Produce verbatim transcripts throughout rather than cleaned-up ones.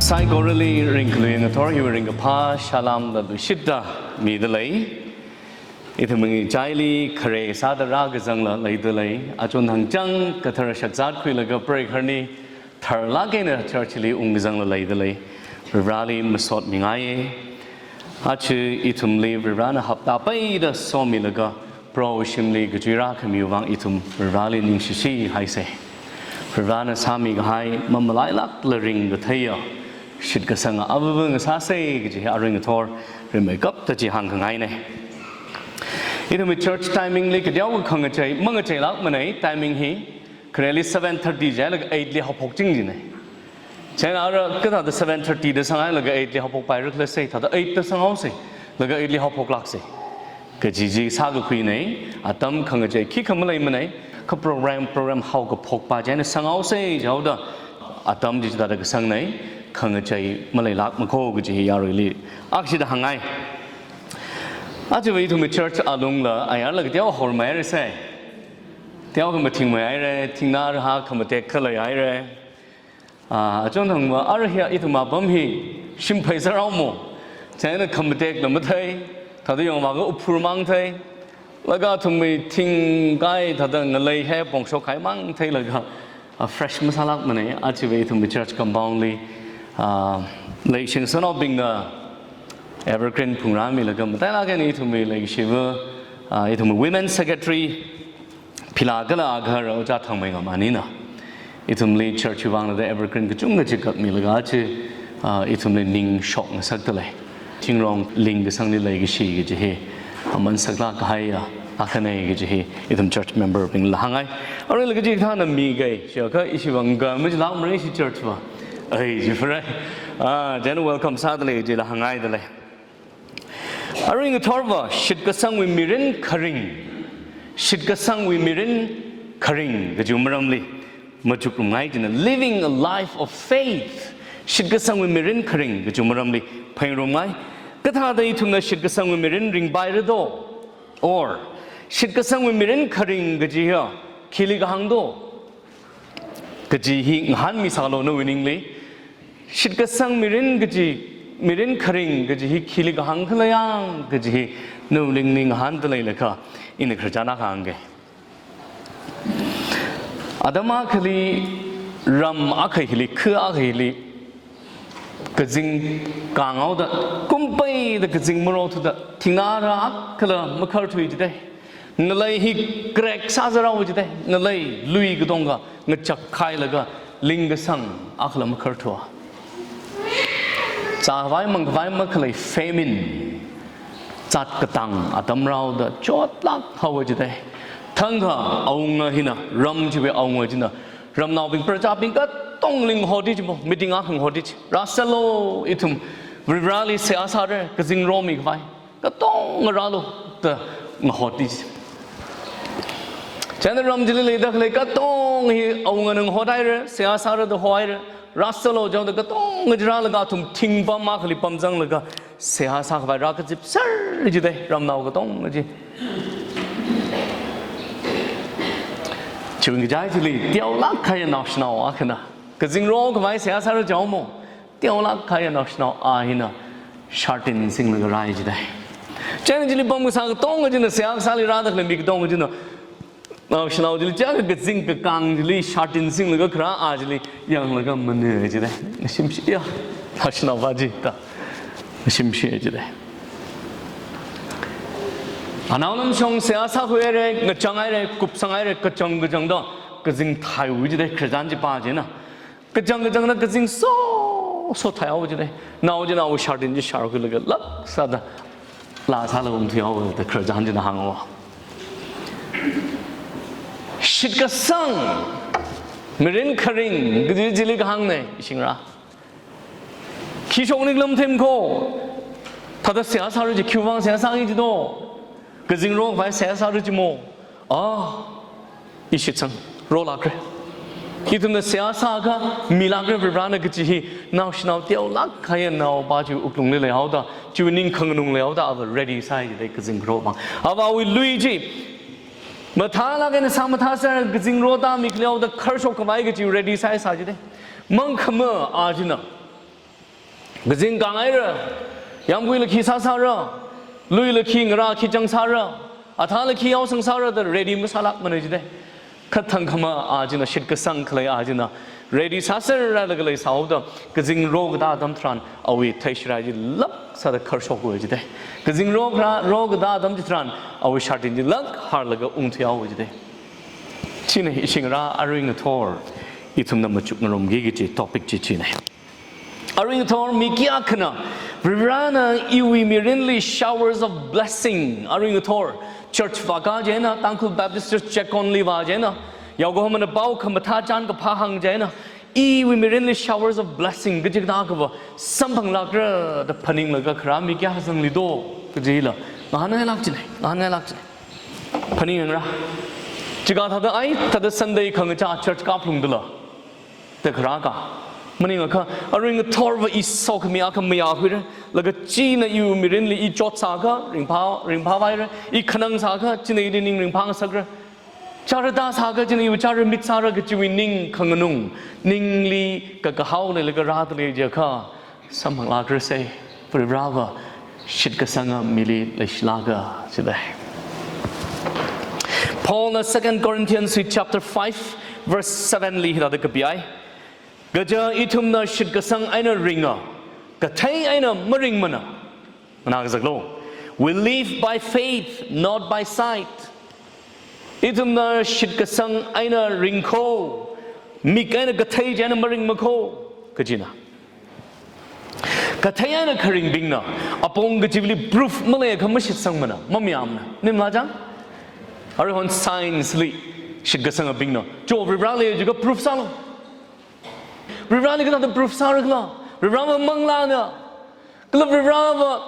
Saikorali ringkhalui ngathor hiwui ringkaphā salām da luishitta midalei. Ithumwui ngachaili khare sāda rākazangla leidalei. Achon hāngchang kathara shakzat khuilaga preikarni tharlāk eina church li ungkazangla leidalei. Varivarāli masotmingai. Aja ithumli Varivarāna hapta peida somilaga Proho shimli kachui rākhamiwui vang ithum Varivarāli ningshishi haisa. Varivarāna sāmikahai mamalailākla ringkatheiya shitkasanga avāva ngasāsa kaji hi arui ngathor rimeikapta chi hāngkhangaina. Ithumwui church timing li kateokha khangachei mangacheilākmana, timing hi khareli seven thirty jilaga eight li haophok ching jina. Chieina ara kathāda seven thirty da sanghailaga eight li haophokpaira khala sei, thāda eight da sanghaosa, laga eight li haophoklāksa kaji chi sākakhuina. Atam khangachei khikha maleimana, kha program, program haokaphokpa chieina sanghaosa jihaoda atam chi thāda kasangna, khangachei maleilākmakho kaji hi yaruili akshida hāngngai. Ajava ithumwui church alungla ayarla kateo hormeihairasa. Teokha mathingmeihaira, thingnā rahā khamatek khaleihaira. Ah, achon hāngva, ara hi ithum apam hi shimphei sārao mo. Chieina khamatekla mathei, thāda yangvākha uphur mang thei. Laga athumwui thingkai thāda ngalei hi pongshok kahai mang theilaga, ah, fresh masālākmana, ajava ithumwui church compound li, ah, leishing sanaobingna evergreen phungrāmilaga matailāk eina ithumwui leishiva, ah, ithumwui women secretary, phila kala agahar Ojā Thangmei Ngam anina ithumli church wui vangla da evergreen kachungkha chi kapmilaga chi, ah, ithumli ning shokngasakdalei. Thingrong lingkasangli leikashi kaji hi aman saklāk kahaiya akhana kaji hi ithum church member bingla hāngngai. Aruila kaji kathāna mikei, chiakha ishi vang ga majilākmara ishi church va. Ai, jifrai. Ah, chieina welcome sādalei jila hāngngaidalei. Arui ngathorva, shitkasangwui mirin kharing. Shitkasangwui mirin kharing kajiwui maramli machukrumngai jina, living a life of faith. Shitkasangwui mirin kharing kajiwui maramli phaningrumngai. Kathāda ithumna shitkasangwui mirin ringpaira do? Or, shitkasangwui mirin kharing kaji hiya khili kahāng do? Kaji hi ngahānmisālu nawui ningli. Shitkasang mirin kaji, mirin kharing kaji hi khili kahāng khala yang kaji hi nawui ningli ngahānda leilakha, ina khararchan akha hāngke. Atam akhali, ram akha hili, kha akha hili, kazing kānghaoda, kumpeida kazing marothuda, thingnā rā akhala makharthui jidalei. Ngalei hi crack sāzārao jidalei. Ngalei lui katonga ngachak khailaga lingkasang akhala makharthua. Zāvai mangkhavai makhalei famine, zat katang atam rāhaoda chotlāk haowa jidalei. Thangkha awunga hina, ram chiwui awunga china ramnaobing, prajabing katongli ngahotda chi mo, meeting akha ngahotda chi. Rāsālu, ithum Varivarāli seihā sāra, kazing romikhavai. Katonga rālu da ngahotda chi. Chieina ram chili leida khalei katonga hi awungana ngahothaira, seihā sāra da hohaira. Rāsālu jihaoda katonga chi rālaga athum thingpam akhali pamzanglaga seihā sākhavai rākazipser jidalei, ramnao katonga chi. Chiwui ngachai chili teolāk kahaiya naoshinao akhana kazing rokhavai seihā sāra jihaomo. Teolāk kahaiya naoshinao a hina shartin singlaga rāi jidalei. Chieina chili pamkasā katonga china, seihā kasāli rāda khalei mi katonga china, naoshinao chili, chiakha kazing kakāng chili shartin singlaga kharā a chili yanglaga mana jidalei. Ngashimshi, ya, naoshinao va chi da ngashimshi jidalei. Anao lamshong seihā sākhuihaira, ngachanghaira, kupsanghaira, kachang kachangda kazing thaihaowa jidalei, khararchan chi pā china. Kachang kachangda kazing so, so thaihaowa jidalei. Nao china awui shartin chi sharkhuilaga lāk sāda laa sālaga ungthuihaowa da khararchan china hānghaowa. Shitkasang mirin kharing kaji chili kahāngna, ishingra. Khi shokningla mathemkho. Thāda seihā sāra chi, khiwui vang seihā sāki ji do? Kazing rokhavai seihā sāra chi mo. Ah, ishitsang rolākra. Ithumna seihā sākha milākra Varivarāna kaji hi naoshinao teolāk kahaiya naopa chiwui wuklungli leihaoda, chiwui ning khanganung leihaoda, ava ready sāi jidalei kazing rokhavai. Avāwui lui chi mathālāk eina sāmathāser, kazing rotami khalei haoda kharshok khavai kaji ready sāi sā jidalei. Mangkhama a china Kazing kāngaira, yāmguila khi sāsāra, luila khi ngarā khi changsāra, athāla khi yaosang sāra da ready masālākmana jidalei. Kha thangkhama a china, shitkasang khalei a china ready sāserralaga leisāhaoda, kazing rokatā atam tharan awui theishira chi lāk sāda kharshokhaowa jidalei. Kazing rokatā, rokatā atam chitharan awui shatin chi lāk harlaga ungthuihaowa jidalei. China ishi ngarā arui ngathor ithumna machukngarumki kaji topic chi china. Arui ngathor mi kayākhana Varivarana iwui mirinli showers of blessing, arui ngathor church vākā chieina, Tangkhul Baptist Church Checkon li vā chieina, yaokahomana pao khamathā chān kaphā hāng chieina, iwui mirinli showers of blessing kachikathā akha vā samphanglākra da phaninglaga kharā mi kayākha zangli do kajila ngahānngailāk jina, ngahānngailāk jina. Phaningyāngra. Chikathāda ai, thāda Sunday khangachā church kāphalungdala da kharā ka. Maningakha, arui ngathorva i sokhami akha mayākhuira, laga china iwui mirinli i chotsākha ringphā, ringphāvaira, i khanang sākha china ili ning ringphāngasakra, chara tāsākha china iwui chara mitsāra kajiwui ning khanganung, ningli kakahao leilaga rādalei jiakha, samphanglākrasei, Varivarava shitkasanga mili leishilāka jidalei. Paulna Second Corinthians wui chapter five verse seven li hithāda kapiai. Kaja ithumna shitkasang eina ringa, kathei eina maringmana. Nganā kazaklo. We live by faith, not by sight. Ithumna shitkasang eina ringkho, mik eina kathei chieina maringmakho kajina. Kathei eina kharingbingna apong kachivali proof maleiakha mashitsangmana, mamayāmana. Nimla chang? Aruihon science li shitkasangabingna, cho Varivara lei jiakha proof sālu. Varivarali kathāda proof sāra khala? Varivarava manglāna. Kala Varivarava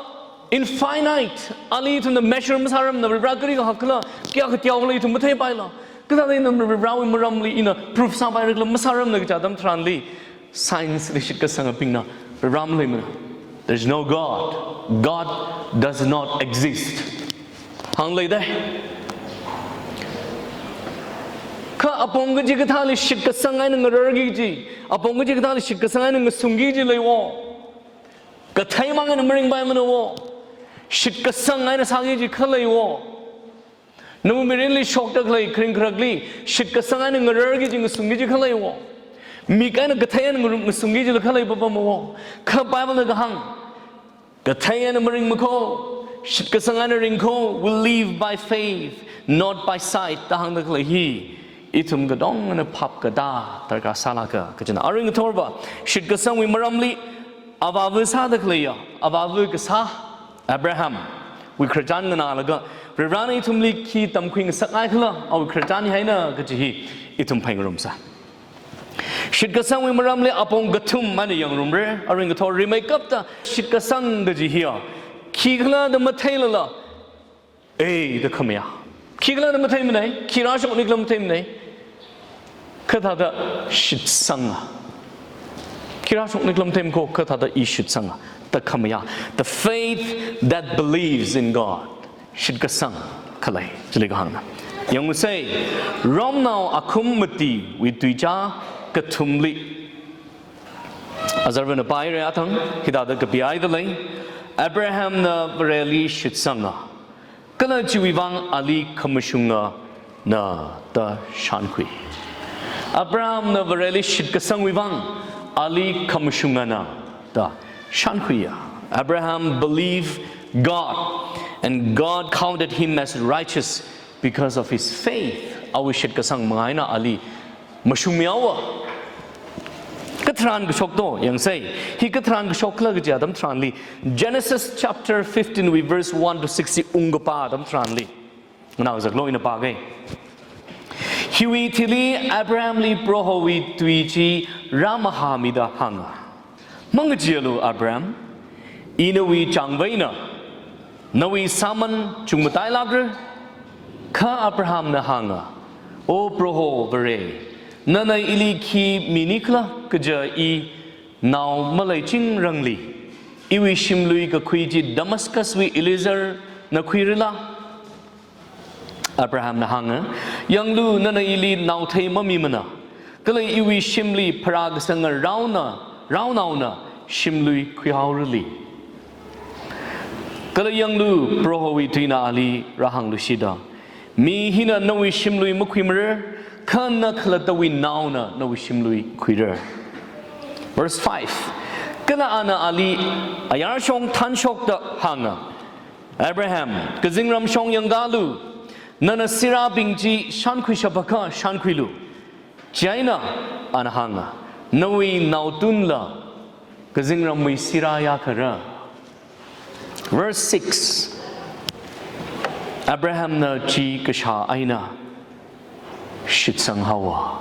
infinite, ali ithumna measure masāramna, Varivara kali kahak khala, kayākha teokhala ithum matheipaila. Kathāda ina Varivarawui maramli ina proof sāpaira khala, masāramna kaja atam tharanli, science li shitkasangabingna Varivara maleimana. There is no God. God does not exist. Hāngleidalei. Kha apong kachikathāli shitkasang eina ngararki kaji, apong kachikathāli shitkasang eina ngasungki kaji leiwo. Katheimang eina maringpaimana wo. Shitkasang eina sāki kaji khaleiwo. Nawui mirinli shokda khalei kharing kharakli shitkasang eina ngararki kaji, ngasungki kaji khaleiwo. Mik eina kathei eina ngarum, ngasungki kajila khalei papamwo. Kha Bible na kahāng, kathei eina maringmakho, shitkasang eina ringkho, we live by faith, not by sight da hāngda khalei hi ithum katongana phap katā darkar sālāka kajina. Arui ngathorva shitkasangwui maramli avāva sāda khaleiya, avāva kasā Abrahamwui khararchan nganālaga, Varivarana ithumli khi tamkhuingasakngai khala, awui khararchan hi eina kaji hi ithum phāngarumsa. Shitkasangwui maramli apong kathum eina yangrumra, arui ngathor rimeikapta shitkasang kaji hiya khikhala da matheilala, ei da khamayā. Khikhala da matheimanei, khi rāshokni khala matheimanei. Kathāda shitsanga. Khi rāshokni khala matheimako, kathāda i shitsanga da khamayā. The faith that believes in God. Shitkasang khalei, chili kahāngna. Yangusei, Romnao akhum matiwui tuicha kathumli. Azarvana paira athang, hithāda kapihaidalei. Abrahamna Vareli shitsanga, kala chiwui vang ali khamashungana da shānkhui. Abrahamna Vareli shitkasangwui vang ali khamashungana da shānkhuiya. Abraham believed God, and God counted him as righteous because of his faith. Awui shitkasang manga eina ali mashungmihaowa. Katharan kashok to, yangsei. Hi katharan kashok khala kaji atam tharanli, Genesis chapter fifteen wui verse one to six hi ungkapā atam tharanli. Nganā kazaklo, ina pākei. Hiwui thili Abrahamli Prohowui tui chi rāmahāmida hānga, mangacheealu Abraham, i nawui changveina, nawui sāman chungmatailākra. Kha Abrahamna hānga, O Proho Vare, nana ili khi mini khala kaja i nao maleiching rangli, iwui shimlui kakhui chi Damascuswui Eliezerna khuirala? Abrahamna hānga, yanglu, nana ili naothei mamimana, kala iwui shimli pharākasanga raona, raonaona shimlui khuihaorali. Kala yanglu, Prohowui tuina ali rāhāngluishida, mi hina nawui shimlui makhuimarar, kha na khalattawui naona nawui shimlui khuirar. Verse five. Kala ana ali ayarshong thanshokda hānga, Abraham, kazingramshong yangkālu, nana sirābing chi shānkhuishapakha shānkhuilu. Chieina ana hānga, nawui naotunla kazingramwui sirā yākhara. Verse six. Abrahamna chi kashā eina shitsanghaowa,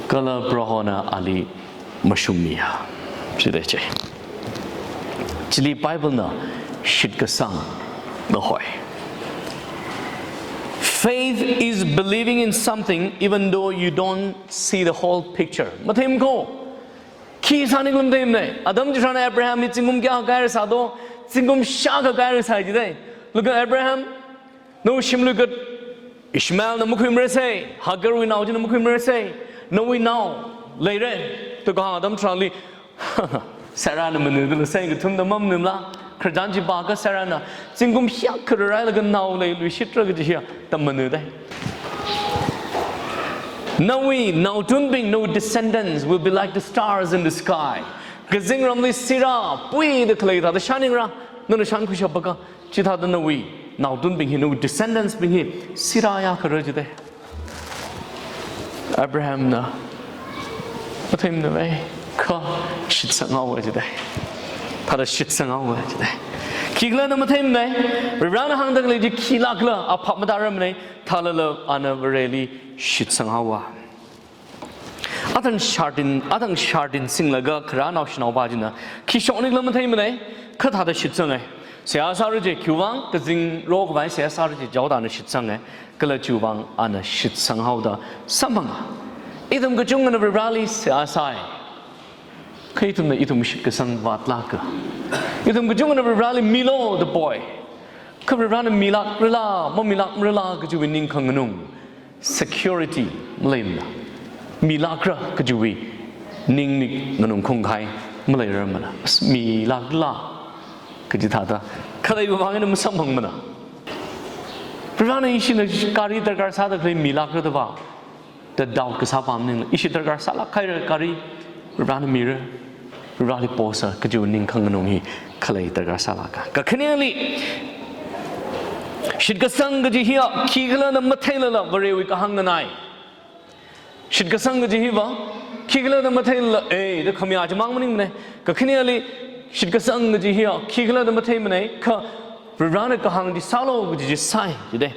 kala Prohona ali mashungmiya. Chida chi. Chili Bible na shitkasang da hoi. Faith is believing in something even though you don't see the whole picture. Matheimana ko? Khi sāning lam theimana. Atam chitharan Abraham hi zingkum kayākha kahaira sāto, zingkum shākha kahaira sāi jidai. Look at Abraham, nawui shimlui kha Ishmael na makhuimarasei, Hagarwui nao china makhuimarasei, nawui nao leira, da kahāng atam chitharanli, Sarahna manudala sāi kathumda mamanumla, khararchan chi pākha Sarahna, zingkum shākha rāhailaga nao leiluishitra kaji hiya, da manudai. Nawui naotunbing, nawui descendants will be like the stars in the sky. Kazingramli sirā puida khalei thāda shāningra, nana shānkhuishapakha, chithāda nawui naotunbing hi, nawui descendants bing hi, sirā yākhara jidai. Abrahamna matheimana, kha shitsanghaowa jidai. Thāda shitsanghaowa jidai. Khikhala na matheimana, Varena hāngda khalei chi khilākla aphap matāramana, thālala ana Vareli shitsanghaowa. Athang shardin, athang shardin singlaga khararnao shanaopa china khi shoknila matheimana, kha thāda shitsangai. Seihā sāra je, khiwuivang kazingrokhavai seihā sāra je, jaoda ana shitsangai. Kala chiwuivang ana shitsanghaoda samphanga. Ithum kachungana Vareli seihā sāi. Kha ithumna ithum shitkasang vātlāka. Ithum kachungana Vareli milo da poi. Kha Varena milākrala, mamilākmarala kajiwui ning khanganung, security maleimana. Milākra kajiwui ningli nganungkhaung kahai maleirarmana. As milākla kaji thāda khaleiwui vang eina masamphangmana. Varena ishina gari darkar sāda khalei milākra da va, da doubt kasā pam maningla, ishi darkar sālāk haira gari, Varena mira, Vareli posa kajiwui ning khanganung hi khalei darkar sālāka. Kakhaneli, shitkasang kaji hiya khikhala na matheilala Varewui kahāng nganai. Shitkasang kaji hiva khikhala na matheilala, eh, da khamayā chimang maningmana. Kakhaneli, shitkasang kaji hiya khikhala na matheimana, kha Varena kahāng chi sālu kaji chi sāi jidai.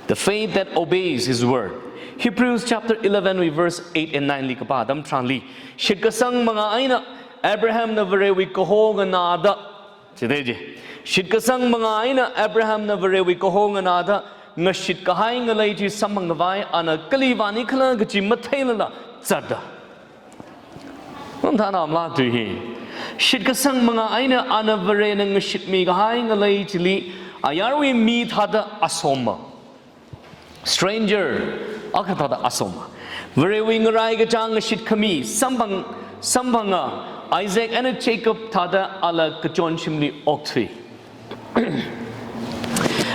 The faith that obeys his word. Hebrews chapter eleven wui verse eight and nine li kapā atam chitharanli, shitkasang manga eina Abrahamna Varewui kaho nganāda, jidai je. Shitkasang manga eina Abrahamna Varewui kaho nganāda, ngashit kahai ngalei chi samphangkhavai ana kali vānikhala kaji matheilala zatda. Mathānamala tui hi. Shitkasang manga eina ana Varena ngashitmi kahai ngalei chili ayarwui mi thāda asoma, stranger akha thāda asoma, Varewui ngaraikachā ngashit khami samphang, samphanga Isaac eina Jacob thāda ala kachonshimli okthui.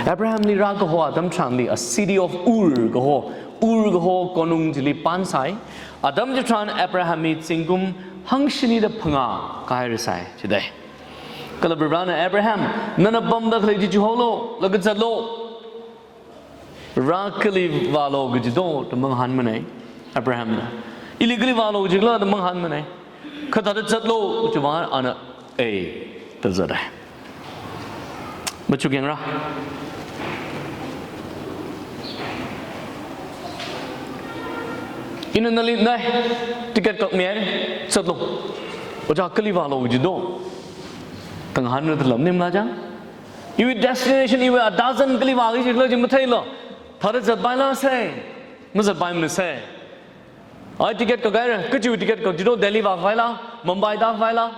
Abrahamli rākaho atam chitharanli a city of Ur kaho, Ur kaho konung chili pānsai. Atam chitharan Abraham hi zingkum hangshinida phangā kahaira sāi jidai. Kala Varena, Abraham, nana pamda khalei chi chihaolu, laga zatlu. Vare kali vālu kaji do, da mangahānmana Abrahamna. Ili kali vālu kajila da mangahānmana. Kha thāda zatlu, chiwuivang ana, eh, da zatai. Machukyangra. Ina nali nai, ticket kakmihaira, zatlu. Ojā kali vālu kaji do, da ngahānra da lam maningmala chang. Iwui destination, iwui adazan kali vāki jikhala chi matheila, thāda zatpaila sāi, mazatpaimana sāi. Ai ticket kakahaira, kachiwui ticket kakaji do, Delhi vākhavai la, Mumbai tākhavai la.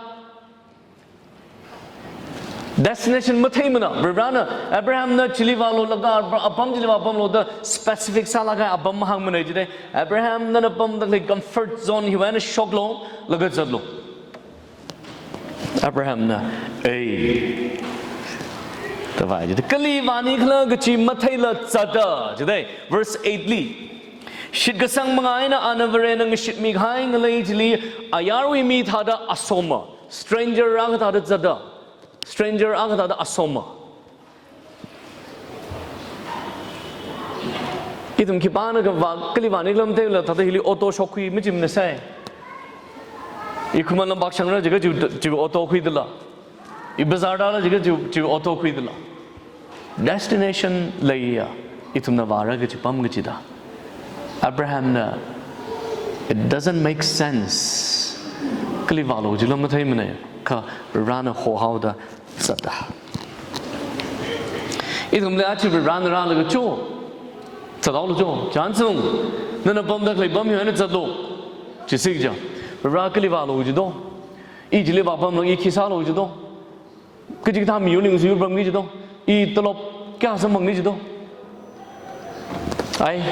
Destination matheimana, Varena, Abrahamna chili vālu laga, apam chili vāpamlu da specific sālaga apam mahāngmana jidai. Abraham nana pamda khalei comfort zone hiwui eina shoklu, laga zatlu. Abrahamna, "Ei," da vāya jida. Kali vānikhala kachi matheila zatda jida. Verse eight li, "Shitkasang manga eina ana Varena ngashitmikahai ngalei chili ayarwui mi thāda asoma, stranger akha thāda zatda, stranger akha thāda asoma." Ithum khipānakha vā, kali vānikhala matheila thāda hili auto shokkhui machimana sai. Ikhuman lampāk shangra jiakha chiwui, chiwui auto khuidala. I bazar dala jiakha chiwui, chiwui auto khuidala. Destination leiya, ithumna vāra kachi pam kachida. Abrahamna, "It doesn't make sense. Kali vālu jila matheimana," kha Varena hohaoda zatda. Ithumli achi Varena rālaga cho, zathaolu cho, chānsung, nana pamda khalei pam hi eina zatlu, jisi kaja. Vare kali vālu jido. I chili vāpamlu, i khi sālu jido. Kachikathā miyur ningsuyur pamki jido. I tolop kayā samphangki jido. Ai,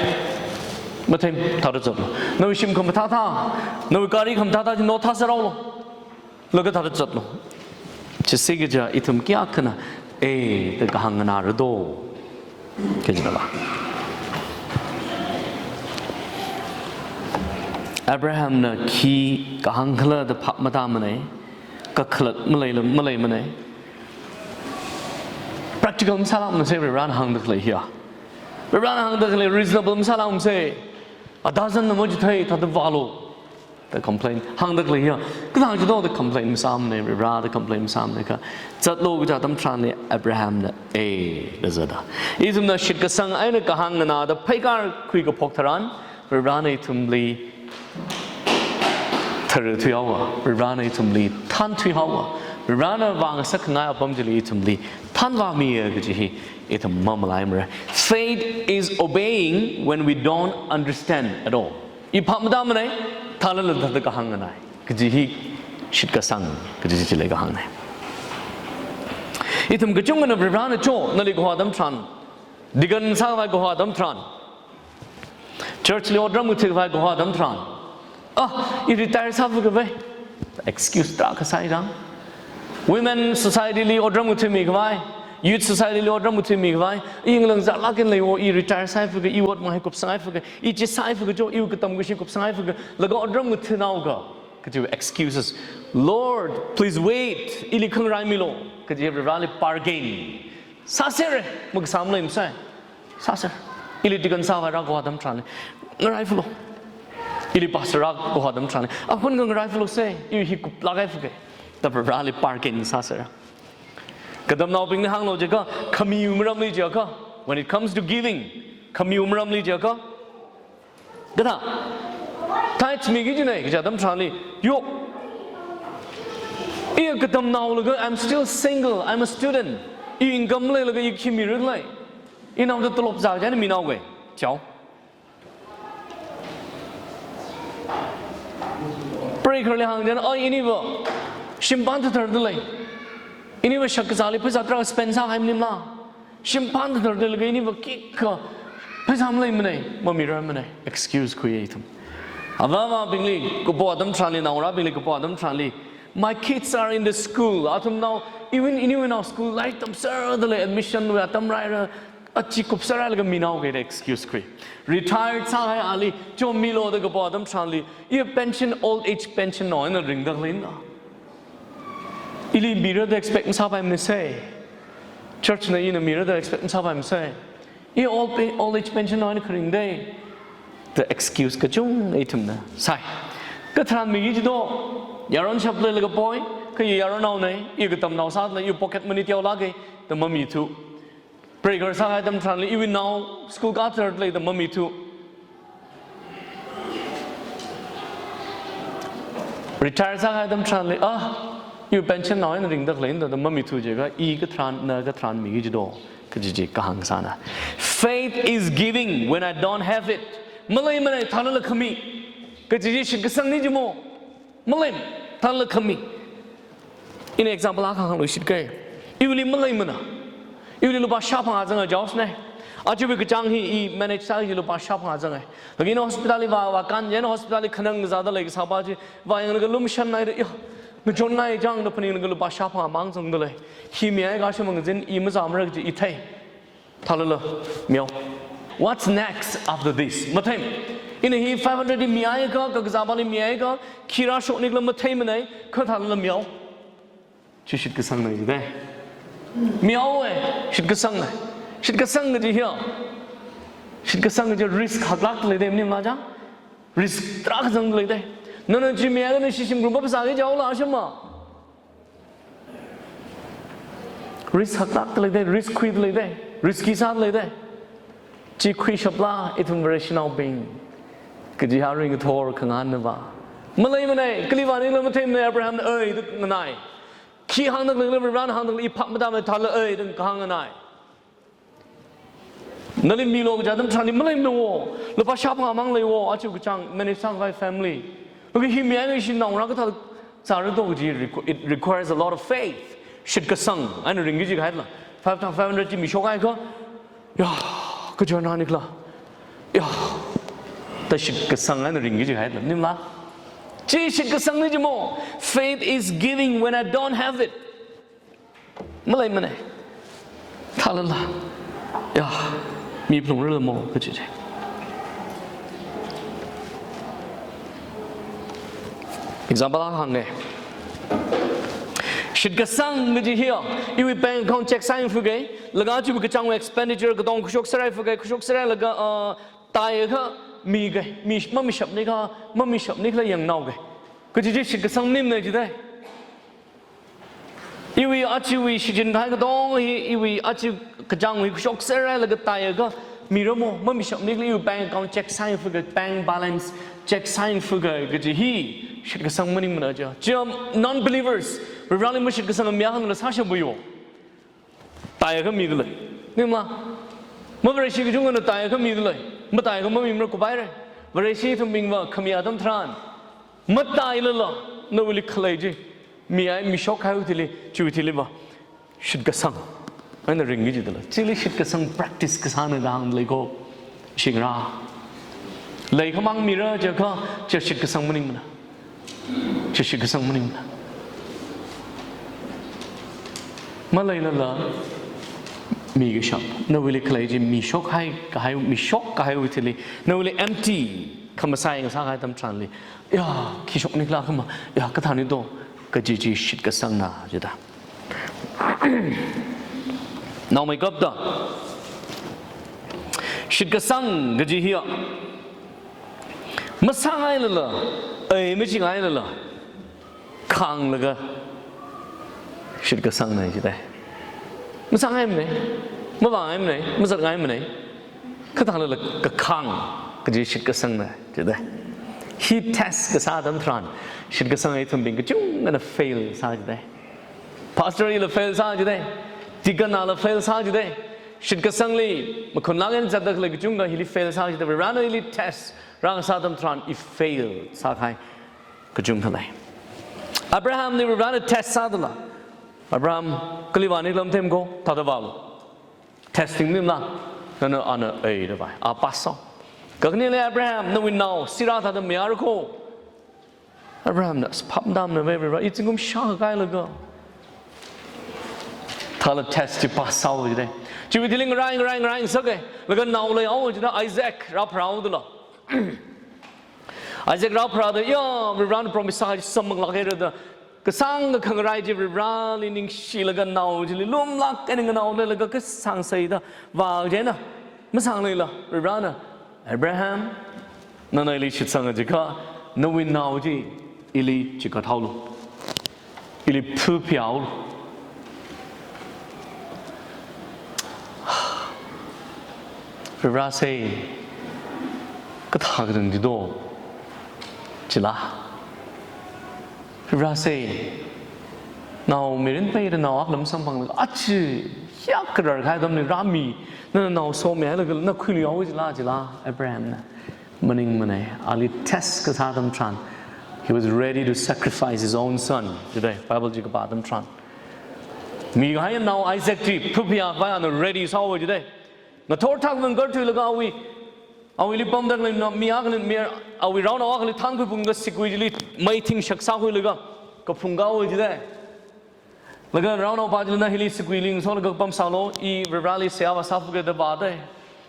matheimana, thāda zatlu. Nawui shim khamathāthā, nawui gari khamathāthā chi no thāserhaolu. Laga thāda zatlu. Jisi kaja ithum kayākhana, "Ei," da kahāng nganāra do. Kajina ba. Abrahamna khi kahāngkhala da phap matāmana, kakhalat maleila, maleimana. Practical masālākmana sai Varena hāngda khalei hiya. Varena hāngda khalei reasonable masālākmana sai. A dozen na machuthei thāda vālu. Da complain, hāngda khalei hiya. Kathāng jido da complain masāmana, Vare da complain masāmana kha. Zatlu kaja atam tharanli Abrahamna, "Ei," da zatda. Ithumna shitkasang eina kahāng nganāda pheikar khuikaphok tharan, Varena ithumli tharthuihaowa, Varena ithumli thānthuihaowa, Varena vāngasakngai apam chili ithumli thānvāmiya kaji hi ithum mamalaimara. Faith is obeying when we don't understand at all. I phap matāmana, thālala thāda kahāng nganāi. Kaji hi shitkasang, kaji chili kahāngna. Ithum kachungkhana Varena cho, nali kaho atam tharan, deacon sākhavai kaho atam tharan, church li otram ngathākhavai kaho atam tharan, "Ah, i retire sāphalga vai." Excuse tarākha sāirang. Women society li otram ngathāmikhavai, youth society li otram ngathāmikhavai, "I ngalang zatlāk eina leiwo, i retire sāphalga, i ot mahai kupsangai phalga, i chi sāphalga cho, iwui katam kashi kupsangai phalga," laga otram ngathānao kha. Kaji excuses. "Lord, please wait. Ili khangaraimilu." Kaji Vareli bargain sāsera, makasā maleimana sai. Sāsera. Ili deacon sākhavai rā kaho atam tharanli, "Ngaraifalu." Ili pastor rā kaho atam tharanli, "Akhon khangaraifalu sai, i hi kuplāk eina phalga," da Vareli bargain sāsera. Katamnaobingli hānglu jiakha, khamiwui maramli jiakha, when it comes to giving, khamiwui maramli jiakha, kathā, tithes miki kajina, kaja atam tharanli, "Yo, i katamnao laga, I'm still single, I'm a student. I income leilaga i khi mira khalei? Inaoda tolop zā chieina minaoga." Chao. Preigahar li hāng chieina, "Oi, iniva shimpan thathar dalei. Iniva shakazāli pheisā tarākha spend sāhai maningla. Shimpan thathar dalei, iniva khikha pheisā maleimana, mamirarmana." Excuse khuiya ithum. Avāva̱bingli kapo atam tharanli, naongarābingli kapo atam tharanli, "My kids are in the school." Athumnao, even iniwui nao school lairik tamser dalei, admission wui atam rāhaira, achi kupser hailaga minaoga da excuse khui. Retired sāhai ali, "Cho milu," da kapo atam tharanli, "I pension, old age pension no, ina ringda khaleina. Ili mira da expect masāpaimana sai. Church na ina mira da expect masāpaimana sai. I old pe-, old age pension no, ina kharing dei." Da excuse kachungkha ithumna sai. Katharan miki jido, yaron shap leilaga poi, kha i yaronnaona, i katamnao sāda lei, i pocket money teolāka, da mamithu. Preigahar sāhai atam tharanli, iwui nao school kā thathar dalei, da mamithu. Retire sāhai atam tharanli, "Ah, iwui pension no, ina ringda khaleina," da mamithu jiakha, i katharan, na katharan miki jido, kaji chi kahāng sāna. Faith is giving when I don't have it. Maleimana, thālala khami. Kaji chi shitkasangna jimo. Maleimana, thālala khami. Ina example akha hāngluishit kei. Iwuili maleimana. Iwuili lupā shāphangā zanga jaosna. Ajawui kachāng hi i manage sāki kaji lupā shāphangā zanga. Laga ina hospital li vā, vākān, ina hospital li khanang zāda lei kasāpa chi, vāyanglaga lumashanna da, yo, Ngachonngai chang da phaninglaga lupā shāphangā mang zangda lei. Hi miakha shim ngazin i mazamra kaji i thei. Thālala miao. What's next after this? Matheimana. Ina hi five hundred di miakha, kakazāpāli miakha, khi rāshokni khala matheimanei, kha thālala miao. Chi shitkasangnei jidei. Miao e, shitkasangnei. Shitkasang kaji hiya. Shitkasang kaji risk haklāk leidei, maningmala chang? Risk tarākha zangda leidei. Nana chi miakha nana shishim group up sāki jihaola shima. Risk haklāk leidei, risk khuida leidei, risky sāda leidei. Chi khuishapla ithum Vareshinaobing kaji ha ringkathor khangahānna va. Maleimanei, kali vāni khala matheimanei, Abrahamna ei da nganai. Khi hāngda khalei khala Varena hāngda khalei i phap matāmei, thālala ei da kahāng nganai. Nali milo kaja atam tharanli maleimanei wo, lupā shāphangā mang lei wo, aja kachāng manage sākhavai family. Laga hi miakha ishi naongarā kathā zāra do kaji requ-, it requires a lot of faith. Shitkasang eina ringki jihaila. Five thousand five hundred chi mishok haiakha, ya, kaja nani khala. Ya, da shitkasang eina ringki jihaila. Maningmala? Chi shitkasangnei jimo. Faith is giving when I don't have it. Maleimanei. Thālala. Ya, mi phalungrala mo kaji chi. Example akha hānge. Shitkasang kaji hiya, iwui bank account check sāyangfuge, laga chiwui kachāngwui expenditure katong khuishok sārai fuge, khuishok sārai laga, uh, taiakha mige, mi, mamishapni kha, mamishapni khala yangnaoge. Kaji chi shitkasang maningmanei jidei. Iwui achiwui shichin kahai katong hi, iwui achi kachāngwui khuishok sārai laga taiakha mira mo, mamishapni khala iwui bank account check sāyangfuge, bank balance check sāyangfuge kaji hi shitkasang maningmana ja. Chi non-believers, Vareli mashitkasang mi akhana sāshappa yo. Taiakha mida lei. Maningmala? Mavareshi kachungkhana taiakha mida lei. Mataiakha mamimara kupaire. Vareshi ithumbing va khami atam tharan, matailala, nawuili khalei chi miya, mishok kahaiwui thili, chiwui thili va shitkasang eina ringki jida lei. Chili shitkasang practice kasāna da hāngda lei ko. Shingra. Leikhamang mira jiakha, chi shitkasang maningmana. Chi shitkasang maningmana. Maleilala mikashap. Nawuili khalei chi mishok hai, kahai, mishok kahaiwui thili, nawuili empty khamasai ngasā kahai atam tharanli, ya, khi shokni khala khama, ya, kathāni do, kaji chi shitkasangna jida. Naomeikapta, shitkasang kaji hiya, masāngailala, ei, machingailala, khānglaga shitkasangnei jidei. Masāngaimanei, mavāngaimanei, mazatngaimanei. Kha thālala kakhāng kaji shitkasangnei jidei. Hi test kasā atam tharan, shitkasang ithumbing kachungkhana fail sā jidei. Pastor hila fail sā jidei. Deacon nala fail sā jidei. Shitkasangli makhunlāk eina zatda khalei kachungkha hili fail sā jidei. Varena hili test rāngasā atam tharan i fail sākahai kachungkha lei. Abrahamli Varena test sādala. Abraham, kali vāni khala matheimana ko, thāda vālu. Testing maningmala? Nana ana ei da vāi. A pass sāo. Kakhaneli Abraham, nawui nao, Sarah thāda mayāra ko. Abrahamna, phap matāmana Vare, i zingkum shākha kailaga. Thāla test chi pass sāhaowa jidei. Chiwui thili ngarai, ngarai, ngarai ngasake. Laga nao leihaowa jida Isaac rāpharāhaodala. Isaac rāpharāda, ya, Varena promise sāhai chi samphanglaga rāda. Kasāngkha khangarai chi Vareli ningshilaga nao chili lumlāk eina nganao leilaga kasāngseida vā jina. Masāngleila, Varena, Abraham, nana ili shitsanga jiakha, nawui nao chi ili chikathaolu. Ili phuphaolu. Vare sei, kathā katang dido, jila. Vare sei, nao mirin peida nao akha lam samphanglaga, achi, ya karar kahai atamli rāmi, nana nao somihailaga, na khuiluihaowa jila, jila, Abrahamna. Maningmanei, ali test kasā atam tharan, he was ready to sacrifice his own son. Jidei, Bible chi kapā atam tharan. Mikahai nao Isaac chi, phuphaikhavai ana ready sāhaowa jidei. Ngathor thakvang karthuilaga awui, awuili pamda khalei mi akhali mi, awui raonao akhali thankhuiphunglaga sikui chili mei thingshak sākhuilaga. kaphung kahaowa jidai. Laga naonaopa china hili siguili ngasolaga pamsālu, i Varivarali seihā vāsāfuga da vāda.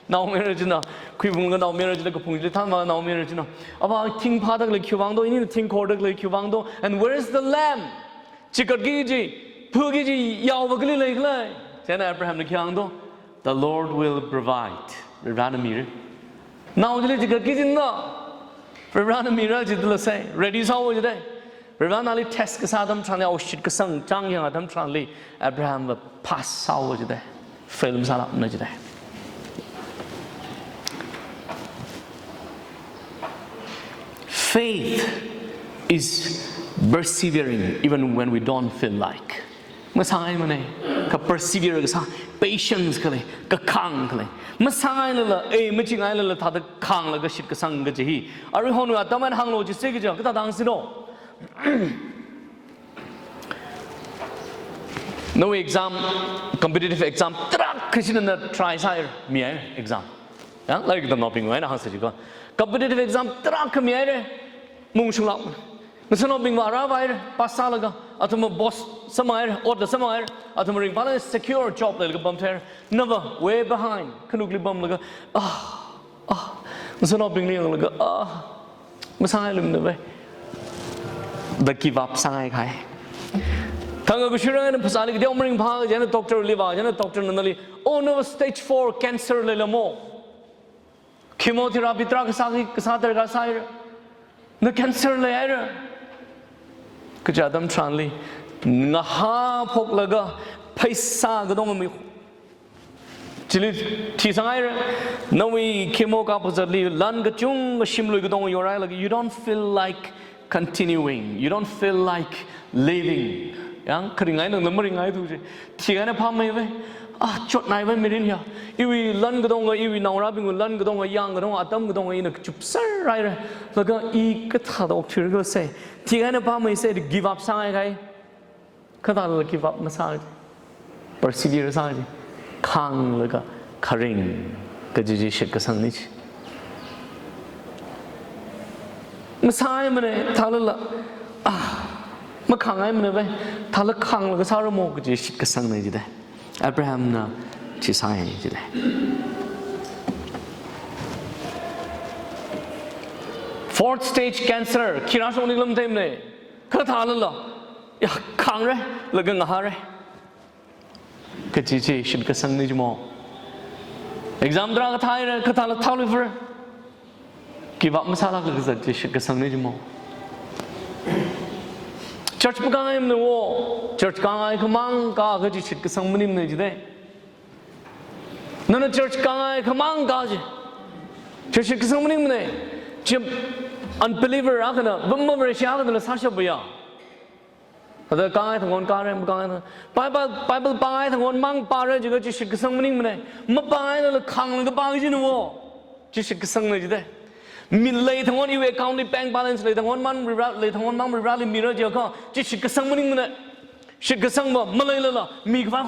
Naomayara china, khuiphunglaga naomayara china kaphung chili thanvā naomayara china. Ava thing phāda khalei khiwuivang do, inina thing khorda khalei khiwuivang do. And where is the lamb? Chigatki kaji, phuki kaji yaova kali leikhala? Chieina Abrahamna khi hāng do, "The Lord will provide." Varivarana mira. Nao chili chigatki kaji na, Varivarana mira jidala sai, ready sāhaowa jidai. Varivarana ali test kasā atam tharanli, awui shitkasang chang yang atam tharanli, Abrahamva pass sāhaowa jidai. Fail masālākmana jidai. Faith is persevering even when we don't feel like. Masāngaimana, kha persevere kasā, patience khalei, kakhāng khalei. Masāngailala, eh, machingailala thāda khānglaga shitkasang kaji hi. Aruihon atam eina hānglu jisei kaja, kathāda hāngsino. Nawui exam, competitive exam, tarākha china try sāhaira, mihaira exam. Ya, lairik tamnaobingwui eina hāngsa chiakha. Competitive exam tarākha mihaira, maungshunglāk. Ngasotnaobingva rāvāhaira, pass sālaga, athumva boss sāmāhaira, ot sāmāhaira, athumva ringphālaga secure job leilaga pamthuihaira. Nava way behind, khanukli pamlaga, ah, ah, ngasotnaobingli yanglaga, ah, masāngailumana vai. Da give up sāngaikahai. Thang akha shirang eina phasāli kateo maringphā, chieina doctorli vā, chieina doctorna nali, "Oh, nava stage four cancer leilamo. Chemotherapy tarākha sāki, kasā tarākha sāhaira. Na cancer leihaira." Kaja atam tharanli, ngahā phoklaga, pheisā katonga mi chili thisanghaira, nawui chemo kapazatli lan kachungkha shimlui katonga yorhailaga, you don't feel like continuing, you don't feel like living. Yang kharingai nang lam maringai tu je. Thikahaina phāmei vai. Ah, chotnai vai mirin ya. Iwui lan katonga, iwui naongarābingwui lan katonga, yang katonga, atam katonga ina kachupser haira. Laga i kathāda okthuira sai. Thikahaina phāmei sai da give up sāngaikahai. Kathālala give up masā, persevere sā chi. Khānglaga kharing kaji chi shitkasangna chi. Masāngaimana, thālala, ah, makhāngaimana vai, thāla khānglaga sāramo kaji shitkasangna jidai. Abrahamna chi sāi jidai. Fourth stage cancer, khi rāshokni lam theimana. Kathālala, ya, khāngra, laga ngahāra. Kaji chi shitkasangna jimo. Exam tarākha thāhaira, kathāla thāluifara. Give up masālākla kazat chi shitkasangna jimo. Church makāngaimana wo, church kāngaikhamang kā kaji shitkasang maningmana jidai. Nana church kāngaikhamang kā chi, church shitkasang maningmana. Chi unbeliever akhana, bam mavaraishi akhanala sāshappa ya. Thāda kāngai thangkhan kāra, makāngai thang-, Bible, Bible pāngai thangkhan mang pāra jiakha chi shitkasang maningmana. Mapāngailala khānglaga pā kajina wo. Chi shitkasangna jidai. Mi lei thangkhan iwui account li bank balance lei thangkhan mang Varivara, lei thangkhan mang Varivarali mira jiakha, chi shitkasang maningmana. Shitkasangva maleilala, mi khavai